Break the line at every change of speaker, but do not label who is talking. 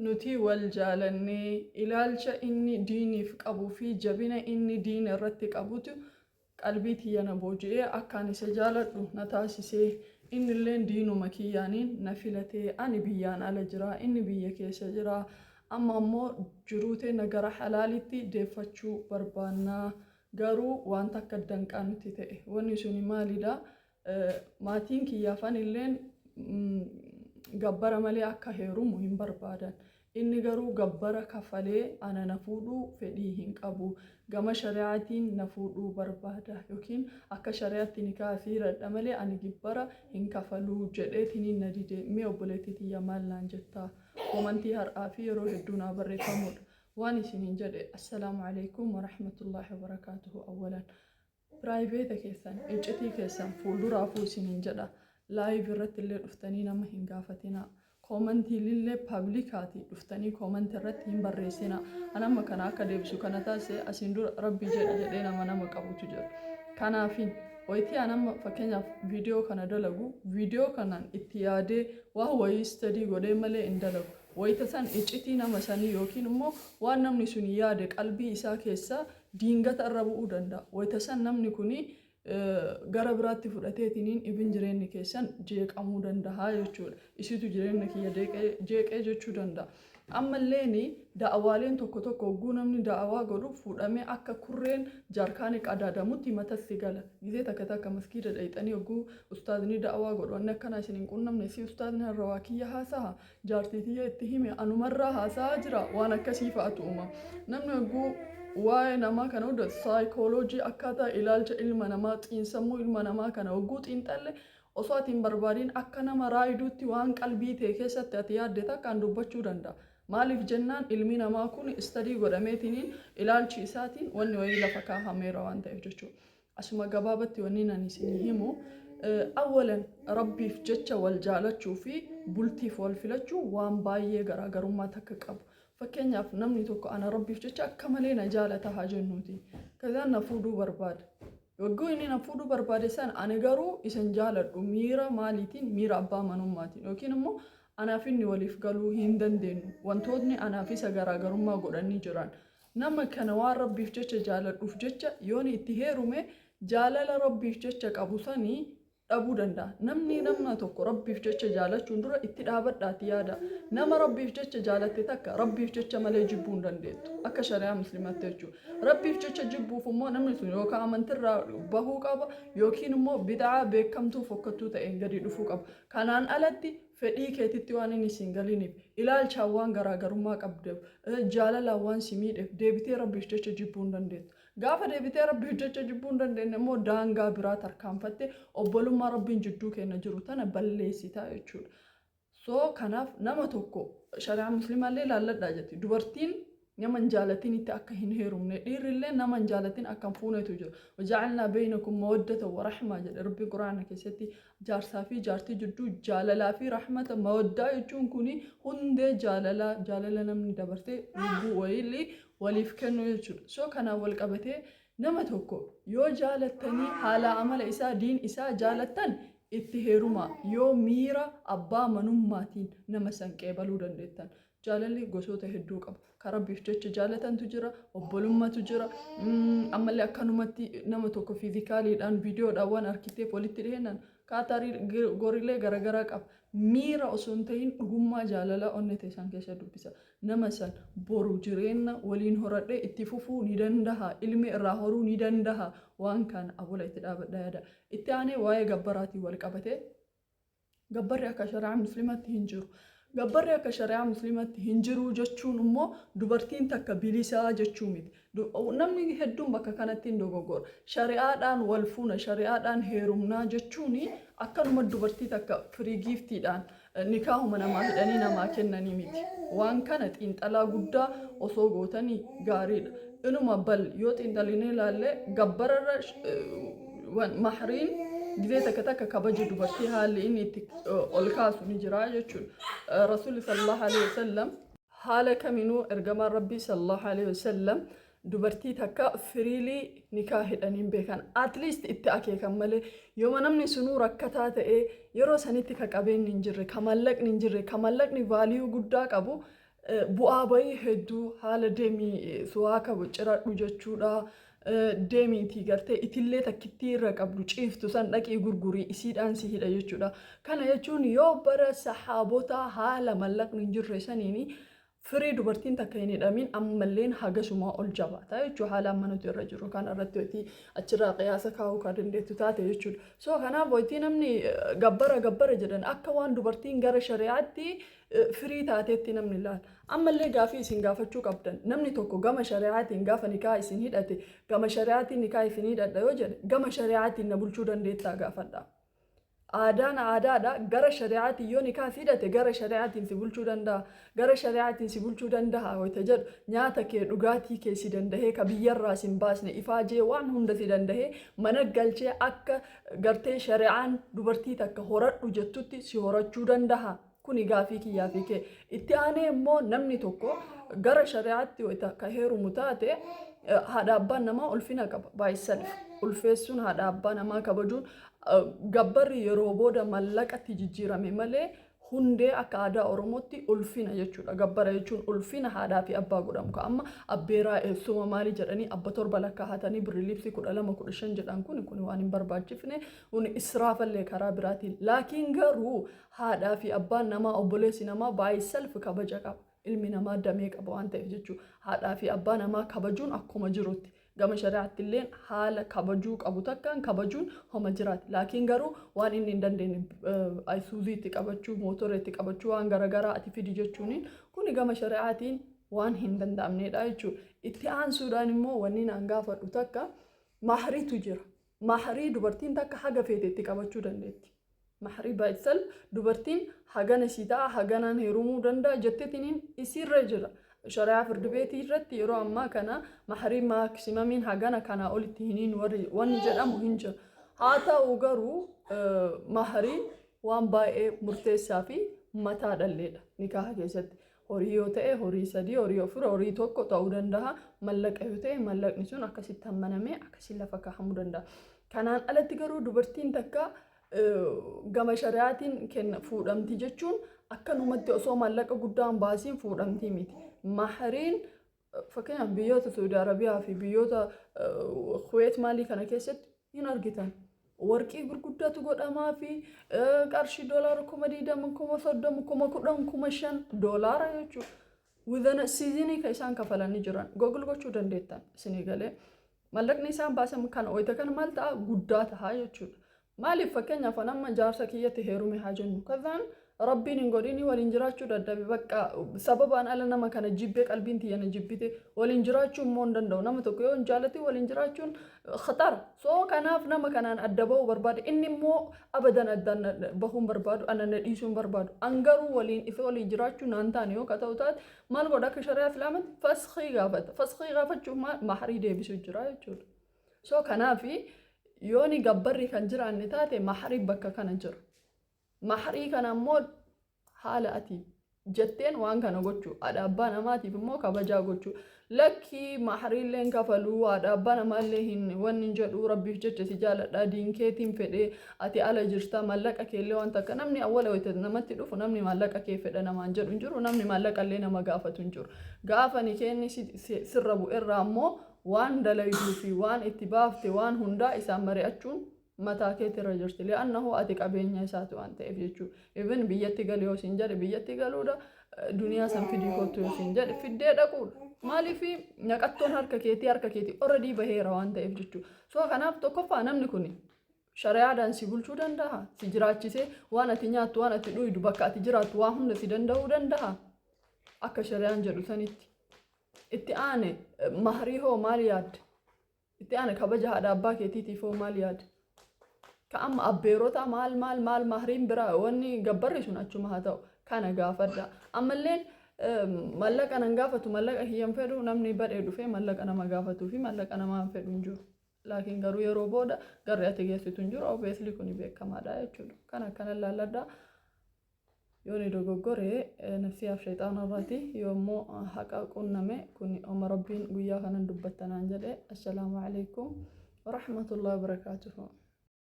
Nuti wal jaalannee, ilaalcha inni diiniif qabuu fi jabina inni diina irratti qabutu qalbii tiyya na booji'ee akkaan isa jaaladhu na taasise. Innilleen diinuma kiyyaaniin na filate. Ani biyyaan ala jira, inni biyya keessa jira. Amma ammoo jiruu teenna gara halaalitti deeffachuu barbaanna. Garuu waan takka danqaa nutti ta'e. Wanni suni maalidha? Maatiin kiyyaaf anilleen gabbara malee akka heerumu hin barbaadan. Inni garuu gabbara kafalee ana na fuudhuu fedhii hin qabu. Gama shari'aatiin na fuudhuu barbaada yookiin akka shari'aatti nikaa si hidhadha malee ani gibbara hin kafalu jedheetiniin na dide. Mee obboleettii tiyya maal naan jettaa? Komantii har'aa fi yeroo hedduu naa barreeffamuudha. Waan isiniin jedhe, Assalaamu alaikum warahmatullaahi wabarakaatuhu. Awwalan Piraayiveeta keessan, iccitii keessan fuulduraafuu isiniin jedha. Live irratti illee dhuftanii nama hin gaafatinaa. Koomantiilillee pablikaati dhuftanii koomantii irratti hin barreessinaa. An amma kana akka deebisu kana taasise, asiin dura Rabbii jedhi jedhee nama nama qabutu jira. Kanaafin wayitii an amma fakkeenyaaf viidiyoo kana dalagu, viidiyoo kanaan itti yaadee waan wayii study godhee malee hin dalagu. Wayita san iccitii nama sanii yookiin immoo waan namni suni yaade qalbii isaa keessaa diingata irra bu'uu danda'a. Wayita san namni kuni gara biraatti fudhateetiniin ibin jireenyi keessan jeeqamuu danda'a jechuudha. Isitu jireenya kiyya jeeqee jechuu danda'a. Ammalleen da'awaaleen tokko tokko hogguu namni da'awaa godhu fuudhamee akka kurreen jaarkaanii qadaadamutti matatti gala. Gizee takka takka maskiida dhayxanii hogguu ustaazni da'awaa godhu wanni akkanaa isin hin qunnamne, si ustaazni har'a waa kiyya haasaha, jaartii tiyya itti hime, anumarraa haasa'aa jira, waan akkasii fa'atu uumama. Namni hogguu waa'ee namaa kana hunda saayikooloojii, akkaataa ilaalcha ilma namaa, xiinsammuu ilma namaa kana hogguu xiinxalle, osoo ati hin barbaadin akka nama raayiduutti waan qalbii tee keessatti ati yaadde takkaan dubbachuu danda'a. Maaliif jennaan, ilmi namaa kun study godhameetiniin ilaalchi isaatiin wanni wayii lafa kaahameera waan ta'eef jechuudha. Asuma gabaabatti wanni ani isinii himu, awwalan Rabbiif jecha wal jaalachuu fi bultiif wal filachuu waan baay'ee garaagarummaa takka qabu. Fakkeenyaaf, namni tokko ana Rabbiif jecha akka malee na jaalata haa jennuuti. Kazaan na fuudhuu barbaada. Yogguu inni na fuudhuu barbaade san ani garuu isan jaaladhu miira maaliitiin? Miira abbaa manummaatiin yookiin immoo anaaf inni waliif galuu hin dandeenyu. Wantootni anaaf isa garaagarummaa godhanii jiran. Nama kana waan Rabbiif jecha jaaladhuuf jecha yoon itti heerume, jaalala Rabbiif jecha qabu sani dhabuu danda'a. Namni nama tokko Rabbiif jecha jaalachuun dura itti dhaabadhaati yaada. Nama Rabbiif jecha jaalatte takka Rabbiif jecha malee jibbuu hin dandeettu. Akka shari'aa Muslimaatti jechuudha. Rabbiif jecha jibbuuf immoo namni sun yookaan amantirraa bahuu qaba yookiin immoo bid'aa beekamtuu fokkattuu ta'een gadi dhufuu qaba. Kanaan alatti fedhii keetitti waan inni siin galiniif, ilaalchaan waan garaagarummaa qabdeef, jaalalaan waan si miidheef deebitee Rabbiif jecha jibbuu hin dandeettu. Gaafa deebitee Rabbiif jecha jibbuu hin dandeenye immoo daangaa biraa tarkaanfattee obbolummaa Rabbiin jidduu keenya jiru tana balleessitaa jechuudha. So kanaaf nama tokko shari'aa Muslimaallee laalladhaa jetti. Dubartiin nama hin jaalatinitti akka hin heerumne, dhiirrillee nama hin jaalatin akka hin fuunetu jira. Waja'alnaa beeynakum mawaddata wa rahmaa jedhe Rabbiin Quraana keessatti. Jaarsaa fi jaartii jidduu jaalalaa fi rahmata, mawaddaa jechuun kuni hundee jaalalaa, jaalala namni dabarsee lubbuu wayiilli waliif kennu jechuudha. So kanaan wal qabatee nama tokko yoo jaalattanii haala amala isaa, diin isaa jaalattan, itti heerumaa, yoo miira abbaa manummaatiin nama san qeebaluu dandeettan. Jaalalli gosoota hedduu qaba. Ka Rabbiif jecha jaalatantu jira, obbolummatu jira. Ammallee akkanumatti nama tokko fiizikaaliidhaan, viidiyoodhaan waan arkiteef walitti dhiheennan kaataarii gorilee garaagaraa qaba. Miira osoo hin ta'in dhugummaa jaalalaa onnee teessan keessa dubbisa. Nama san boru jireenya waliin horadhee itti fufuu ni danda'a, ilmi irraa horuu ni danda'a. Waan kana awwala itti dhaabadhaa yaada. Itti aanee waa'ee gabbaraatiin wal qabatee, gabbarri akka shari'aa Musliimatti hin jiru. Gabbarri akka shari'aa Musliimatti hin jiru jechuun immoo dubartiin takka bilisaa jechuu miti. Namni hedduun bakka kanatti hin dogoggora. Shari'aadhaan wal fuuna, shari'aadhaan heerumnaa jechuun akkanuma dubartii takka firii giiftiidhaan nikaahuma namaa hidhanii namaa kennanii miti. Waan kana xiinxalaa guddaa osoo gootanii gaariidha. Inuma bal yoo xiinxalinee ilaalle, gabbararra mahriin gizee takka takka kabaja dubartii haalli inni itti ol kaasu ni jira jechuudha. Rasuulli sallallahu alaihi wasallam, haala kaminuu ergamaan Rabbii sallallahu alaihi wasallam dubartii takka freely nikaa hidhanii beekan. At least itti akeekan malee, yooma namni sunuu rakkataa ta'ee yeroo sanitti ka qabeenyi hin jirre, ka mallaqni hin jirre, ka mallaqni value guddaa qabu. Bu'aa bayii hedduu haala deemii suwaaka ciradhu jechuudha. Deemiitii gartee itillee takkittii irra qabdu ciiftu san dhaqii gurgurii isiidhaan si hidha jechuudha. Kana jechuun yoo bara sahaabotaa haala mallaqni hin jirre saniini firii dubartiin takka hin hidhamin, ammalleen hagasumaa ol jabaata jechuudha, haala amma nuti irra jirru kana irratti wayitii achirraa qiyaasa kaa'uu kan dandeettu taate jechuudha. So kanaaf wayitii namni gabbara gabbara jedhan, akka waan dubartiin gara shari'aatti firii taateetti namni ilaala. Ammallee gaafii isin gaafachuu qabdan, namni tokko gama shari'aatiin gaafa nikaa isin hidhate, gama shari'aatiin nikaa isin hidhadha yoo jedhe, gama shari'aatiin na bulchuu dandeettaa gaafadha. Aadaan aadaadha. Gara shari'aatiin yoo nikaa si hidhate, gara shari'aatiin si bulchuu danda'a. Gara shari'aatiin si bulchuu danda'a wayita jedhu, nyaata kee, dhugaatii kee si dandahee, ka biyyarraa si hin baasne, ifaajee waan hunda si dandahee, mana galchee akka gartee shari'aan dubartii takka horadhu jettutti si horachuu danda'a. Kuni gaafii kiyyaa fi kee. Itti aanee immoo namni tokko gara shari'aatti wayita ka heerumu taate, haadha abbaan namaa ulfina qaba. By itself. Ulfeessuun, haadha abbaa namaa kabajuun, gabbarri yeroo booda mallaqatti jijjiirame malee hundee akka aadaa Oromootti ulfina jechuudha. Gabbara jechuun ulfina haadhaa fi abbaa godhamu. Ka amma abbeeraa, eessuma, maalii jedhanii abba torba lakkaa'atanii birri libsii 12, 15 jedhan kun waan hin barbaachifne, kun israafallee karaa biraatiin. Laakiin garuu haadhaa fi abbaan namaa, obboleessi namaa by itself kabaja qaba. Ilmi namaa damee qaba waan ta'eef jechuudha. Haadhaa fi abbaa namaa kabajuun akkuma jirutti. Gama shari'aatti illee haala kabajuu qabu takkaan kabajuun homa jiraati. Laakiin garuu waan inni hin dandeenye, ayisuuzii itti qabachuu, mootora itti qabachuu, waan garaagaraa ati fidi jechuun kuni gama shari'aatiin waan hin danda'amnedha jechuudha. Itti aansuudhaan immoo wanni naan gaafadhu takka mahriitu jira. Mahrii dubartiin takka haga feete itti qabachuu dandeetti. Mahrii by itself dubartiin hagana isii ta'a, haganaan heerumuu danda'a jetteetiniin isiirra jira. Shari'aa firdi beetii irratti yeroo ammaa kana mahrii maximumiin hagana, kanaa olitti hiniin wanni jedhamu hin jiru. Haa ta'u garuu mahriin waan baay'ee murteessaa fi mataa dhalleedha nikaha keessatti. Horii yoo ta'e horii sadii, horii afur, horii tokko ta'uu danda'a. Mallaqa yoo ta'e mallaqni sun akkasitti hammanamee akkasiin lafa kaa'amuu danda'a. Kanaan alatti garuu dubartiin takka gama shari'aatiin kenna fuudhamti jechuun akkanumatti osoo mallaqa guddaa hin baasiin fuudhamtii miti. Mahriin fakkeenyaaf biyyoota Saudi Arabiyaa fi biyyoota Kuweet maalii kana keessatti hin argitan. Warqii gurguddaatu godhamaa fi qarshii doolaara 20,000, 30,000, 10,000, 5,000 doolaara jechuudha. Within seasonii kan isaan kafalanii jiran Google gochuu dandeettan isinii galee. Mallaqni isaan baasan kan wayita kana maal ta'a? Guddaa ta'a jechuudha. Maaliif? Fakkeenyaaf amma jaarsa kiyyatti heerume haa jennu. Kazaan Rabbiin hin godhini, waliin jiraachuu dadhabe, bakka sababaan ala nama kana jibbee, qalbiin tiyya na jibbite, waliin jiraachuu immoo hin danda'u. Nama tokko yoo hin jaalatin waliin jiraachuun khatara. So kanaaf nama kanaan adda bahuu barbaade, inni immoo abadan addaan bahuu hin barbaadu, ana na dhiisuu hin barbaadu. An garuu waliin isa waliin jiraachuu naan taane yoo ka ta'u taate, maal godha akka shari'aa Islaamatti? Faskii gaafata. Faskii gaafachuuf maal mahrii deebisuu jira jechuudha. So kanaafi yooni gabbarri kan jiraanne taate, mahrii bakka kana jira. Mahrii kana immoo haala ati jetteen waan kana gochuu, haadha abbaa namaatiif immoo kabajaa gochuu. Lakkii, mahriillee hin kafaluu, haadha abbaa namaallee hin wanni hin jedhu, Rabbiif jecha si jaaladha, diinkeetiin fedhee, ati ala jirta, mallaqa keellee wanta akka namni awwala wayita namatti dhufu, namni maallaqa kee fedha namaan jedhu hin jiru, namni maallaqa illee nama gaafatu hin jiru. Gaafa ni kenni sirra bu'erraa immoo waan dalayduu fi waan itti baafte waan hundaa isaan mari'achuun mataa keetti irra jirti. Li'annahu ati qabeenya isaati waan ta'eef jechuudha. Even biyyatti gali yoo siin jedhe biyyatti galuudha. Duniyaa san fidii kottu yoo siin jedhe fiddee dhaquudha. Maaliif? Naqattoon harka keetii already baheera waan ta'eef jechuudha. So kanaaf tokkoffaa namni kun shari'aadhaan si bulchuu danda'a. Si jiraachisee waan ati nyaattu, waan ati dhuydu, bakka ati jiraattu waan hunda si danda'uu danda'a. Akka shari'aan jedhu sanitti. Itti aane mahrii hoo maal yaadde? Itti aane kabaja haadha abbaa keetiitiif hoo maal yaadde? Ka amma abbeerota maal maal maal, mahriin biraa, wanni gabbarri sun achuma haa ta'u, kana gaafadha. Ammalleen mallaqa nan gaafatu, mallaqa kiyyan fedhu, namni badhee dhufee mallaqa nama gaafatuu fi mallaqa namaa hin fedhu hin jiru. Laakiin garuu yeroo booda garri ati geessitu hin jiru, obviously kuni beekamaadha jechuudha. Kana akkana laalladha. Yoo ni dogoggore nafsiyaaf shayxaana irraati, yoo immoo haqa qunname kun oma Rabbiin guyyaa kanan dubbattanaan jedhe. Assalaamu alaikum warahmatullahi wabarakaatuhu.